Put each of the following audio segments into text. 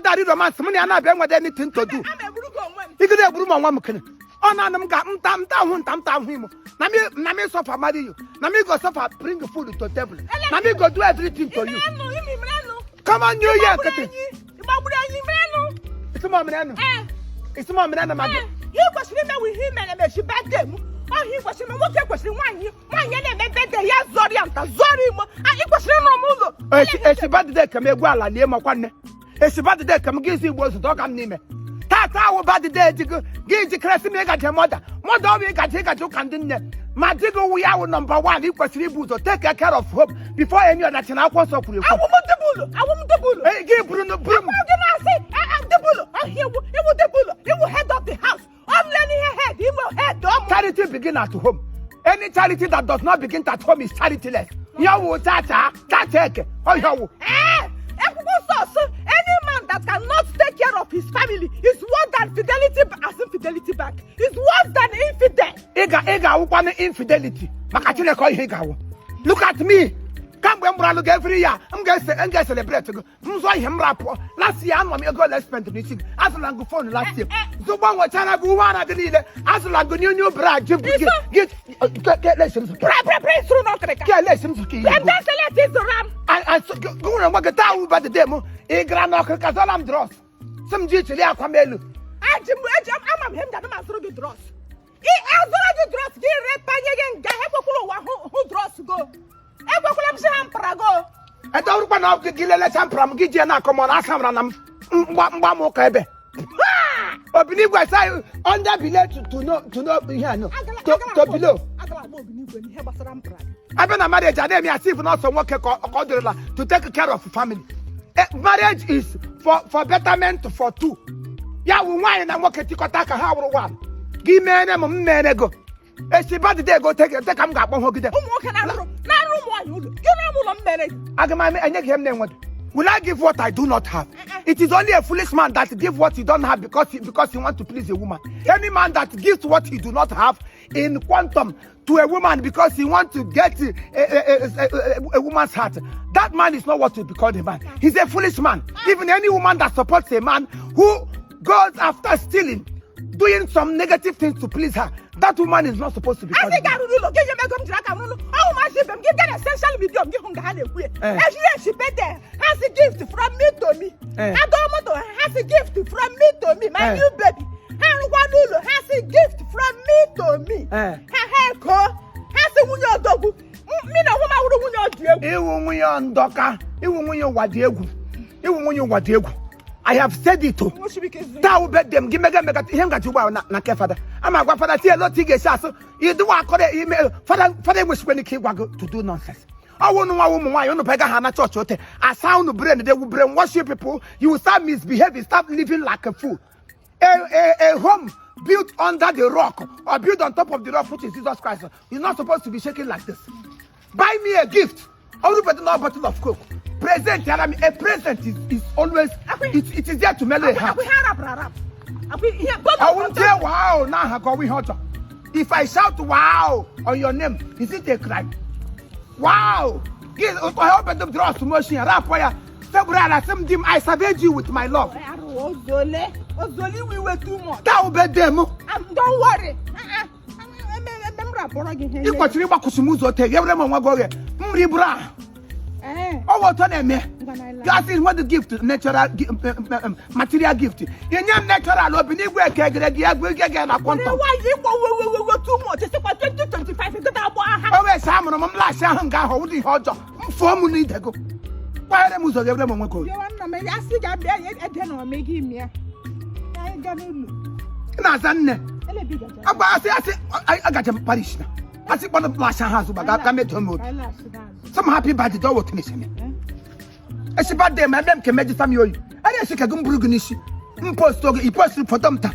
Ada romance m na ya na-abịa nwede anything to do. Ama egburu gị onwe m. Igide egburu m onwe m kene. Ọ naanị m ga nta nta ahụ, nta nta ahụ imo. Na me, na me suffer marry you. Na me go suffer bring food to table. Na me go do everything to you. Imrenụ, imi imrenụ. Come on, New Year nkịtị. Ịgbagburu enyi imrenụ. Isi m omerenụ. Ee. Isi m omerenụ ma gị. Ee, ihe kwesịrị ime wụ ihe imere mechi birthday m. Ọ ihe kwesịrị ime. Nwoke kwesịrị, nwaanyị, nwaanyị ya na-eme birthday ya, zọrọ ya nta, zọrọ imo. Anyị kwesịrị ịnọ m ụlọ. Esi esi birthday ka m egwu ala lie m ọkwa nne. Esi birthday ka m gị isi igbo ozụta ọka m n'ime. Tata awụ birthday ji gị gị jikere sị m ịgaje mother mother. Ọ bụ ịgaje ụka ndị nne ma di gị wụ ya wụ number one. Ị kwesịrị ibu ụzọ take care of home before any other thing. Akwụkwọ nsọ kwuru ekwu. Awụ m debụlụ, awụ m debụlụ. Ee, gị buru buru m. Gị na-asị debụlụ ọhịa iwu, iwu debụlụ, iwu head of the house. Ọ bụla n'ihe head ime head ọmụ. Charity begin at home. Any charity that does not begin at home is charityless. Ihe ọwụ chacha chacha eke ọhịa ọwụ. Ee, akwụkwọ nsọ sị any man that cannot take care of his family is worse than Fidelity, as in Fidelity Bank, is worse than infidel. Ị ga-awụkwanụ infidelity maka Chineke. Ọ ihe ị ga-awụ. Look at me. Kamgbe m gbara alụ gị, every year m ga-ese, m ga-celebrate gị. M zụọ ihe m rapụọ. Last year anọ m ego ole spend n'isi gị. Azụla m gị phone last year, zụgbanwechara gị uwe ara gị niile. Azụla gị new bra ji gị gị kelesi m zụ. Pra pra pra, isuru n'ọkịrịka. Kelesi m zụ ka ihe. Prem select zụrụ m. Gị nwere onwe gị. Taa wụ birthday m. Ị gara n'ọkịrịka zọla m drawers, sị m ji chili akwa m elu. Eji m, eji m, ama m ihe m ga-adị m azụrụ gị drawers. Ị azụrụ gị drawers, gị repanye gị nga. Ekwekwala ụwa hụ hụ drawers go. Ekwekwala m si ha mpara go. Edọrụkwa na gị lelecha mpara m gị jie na-akọ m ọ na asa mara na m mgba mgba m ụka ebe obinigwe sa under below to know ihe a no to below. Agala agba obinigwe n'ihe gbasara mpara gị. Abịa na marriage, a na-eme as if na ọsọ nwoke ka ọ dịrịla to take care of family. Marriage is for betterment for two. Ya wụ nwaanyị na nwoke tikọta aka ha wụrụ one. Gị mere m, m mere go. Esi birthday go te ka m ga-akpọ hụgide. Ụmụ nwoke na-arụ ụmụ nwaanyị ụlọ. Gị na ụlọ m mere gị. Aga m enye gị ihe m na-enweghị? Will I give what I do not have? It is only a foolish man that give what he don't have because he want to please a woman. Any man that gives what he do not have in quantum to a woman because he want to get a woman's heart, that man is not what to be called a man. He's a foolish man. Even any woman that supports a man who goes after stealing, doing some negative things to please her, that woman is not supposed to be called Asị a gị man. Arụrụ ụlọ gị, nye m ego m jiri aka rụrụ. Ọwụ masị ibe m gị gaa na social media m gị hụ nga ha na-ekwu ya. Ejiri echi birthday ha si gift from me to me. Ha dọọ moto ha si gift from me to me, my new baby. Ha rụkwa n'ụlọ ha si gift from me to me. Ha eko ha si nwunye odogwu. Mi na onwe m awụrụ nwunye ọdị egwu. Iwu nwunye ndọka, iwu nwunye ụwa dị egwu, iwu nwunye ụwa dị egwu. I have said it o. Taa wụ birthday m. Gị mega mega ihe m gaji ugbu a na nke fada ama agwa fada tie otu ị ga-esi asụ ịdịwa akọrọ ime fada. Fada enwesikwana ike ịgwa gị to do nonsense. Ọwụ unu nwa ụmụ nwaanyị unu bega ha na chọọchị ote asa unu brain. They will brainwash you people. You will start misbehaving, start living like a fool. A home built under the rock or built on top of the rock, which is Jesus Christ, is not supposed to be shaking like this. Buy me a gift, everybody, not a bottle of Coke. Present yara me. A present is always it is there to mellow a heart. Akwa ihe arapụrụ arapụ, akwa ihe. I won't say wow now. I go we hot. If I shout wow on your name, is it a crime? Wow! Give help them draw some motion. Rap ya. February, I send him. I savage you with my love. Arụ ozole ozole, iwe iwe too much. That will be them. Don't worry. Eme eme m rapụrụ gị ihe. Ị kwesịrị ịgbakwụsị m ụzọ te ewere m onwe gị oghe m riburu ahụ. Ee. Ọ bụ otu ọ na-eme. Ngwa na ile. Gasị nwe the gift, natural material gift. Inye m natural obi n'igwe eke egere gị egwu ige gị na quantum. Nwaanyị ịkwọ wewewewe too much. Sịkwa 2025 gịta agba ha. O wee sị amụrụ m m laghachi ahụ nga ahụ ụdị ihe ọjọọ m fụọ m n'idego kwanyere m ụzọ gị ewere m onwe gị oghe. Bịawa nna m ya sị ga bịa ya ede na ome gị mịa. Anyị gaa n'ụlọ. Ị na-aza nne. Elebi gaja. Agba asị asị agaje m parish na asị kpọrọ m laghachi ahụ azụ gbaga ka medo m obi. Anyị laghachi n'azụ. Some happy birthday dọwọ otu na-esi eme. Esi birthday ma ebe m ka emejisa m ya oyi a na-esi ka gị m buru gị n'isi m post oge i post foto m taa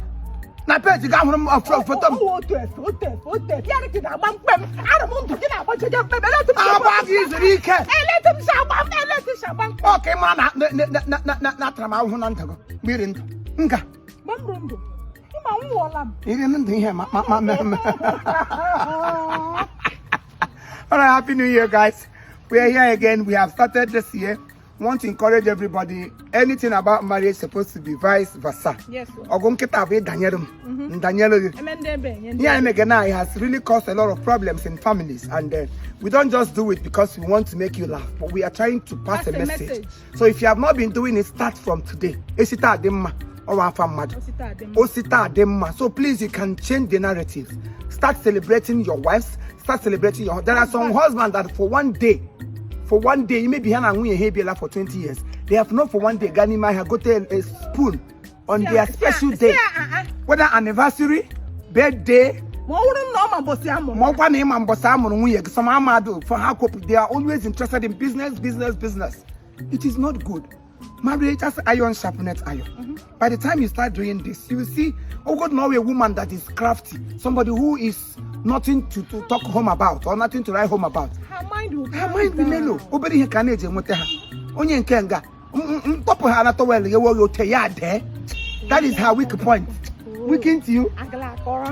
na peji gị ahụrụ m foto m. Ọ otu efe, otu efe, otu efe. Ya dị na-agba mkpe m. Arụ m ndụ gị na-agbajeje mkpe m. Eletu m si Agba gị zuru ike. Eletu m si agba mkpe, eletu m si agba mkpe. Ọ ka ị mara na atara m ahụhụ na ndụ gị mgbe iri ndụ nga. Mgbe m rụ ndụ, ịma m nwụọla m. Iri ndụ ihe ma. All right, happy New Year, guys. We are here again. We have started this year. Want to encourage everybody, anything about marriage supposed to be vice versa. Yes, sir. Ọgụ nkịta bụ ịdanyere m, ndanyere gị. Eme ndị ebe enye ndị Ihe anyị mege now, it has really caused a lot of problems in families, and we don't just do it because we want to make you laugh, but we are trying to pass a message. Message. So if you have not been doing it, start from today. Esita adị mma, ọwa afa mmadụ. Osita adị mma. Osita adị mma. So please, you can change the narrative. Start celebrating your wives, start celebrating your... There are some husbands that for one day, maybe ha na nwunye ha ebiela for 20 years, they have not for one day gaa n'ime ahịa gote a spoon on their special day, whether anniversary, birthday. Ma ọ bụrụ na ọ ma mbọsị amụrụ. Ma ọkwa na ịma mbọsị amụrụ nwunye gị, some amadụ for ha kwopụ. They are always interested in business, business, business. It is not good. Marriage, as iron sharpeneth iron, by the time you start doing this, you will see, oh God, know a woman that is crafty, somebody who is nothing to talk home about or nothing to write home about. Her mind will Ha calm mind down. mellow. Obere ihe ka a na-eji enweta ha. Onye nke nga ntọpụ ha na towel gị nweghị ote ya dee. That is her weak point. Weak to you. Agala akọrọ.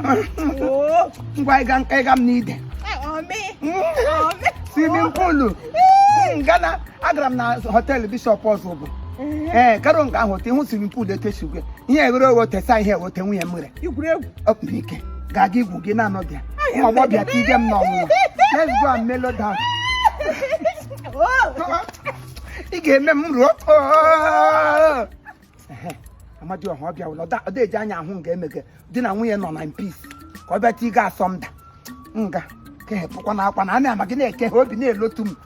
Oh. Ngwa, ịga ịga m n'ide. Eh, ọmị. Ọmị. Swimming pool Ghana. Agara m na hotel Bishop ọzọ bụ ee karo nga ahụ ote ihu swimming pool etechigwe ihe eghere oghe tesa ihe ote nwunye m mere. Egwuregwu. Ọkpụrụ ike ga-aga igwu gị na-anọbịa ụmụ agbọbịa tige m n'ọnwụnwa. Let's go and mellow down. Oh. Ị ga-eme m ruo Amadioha ọ bịa ụlọ ọ da eji anya ahụ nga emege di na nwunye nọ na peace ka ọ bịa tiga asọmda nga kehepụkwa na akwa na a na-ama gị na-eke ha obi na-elotu m.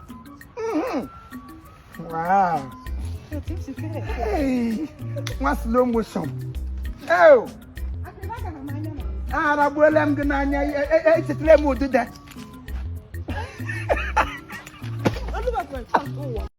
Wow. Hey, nwa slow motion. Oh, aragbuola m gị n'anya, echetara m ụdịde. Olúwa.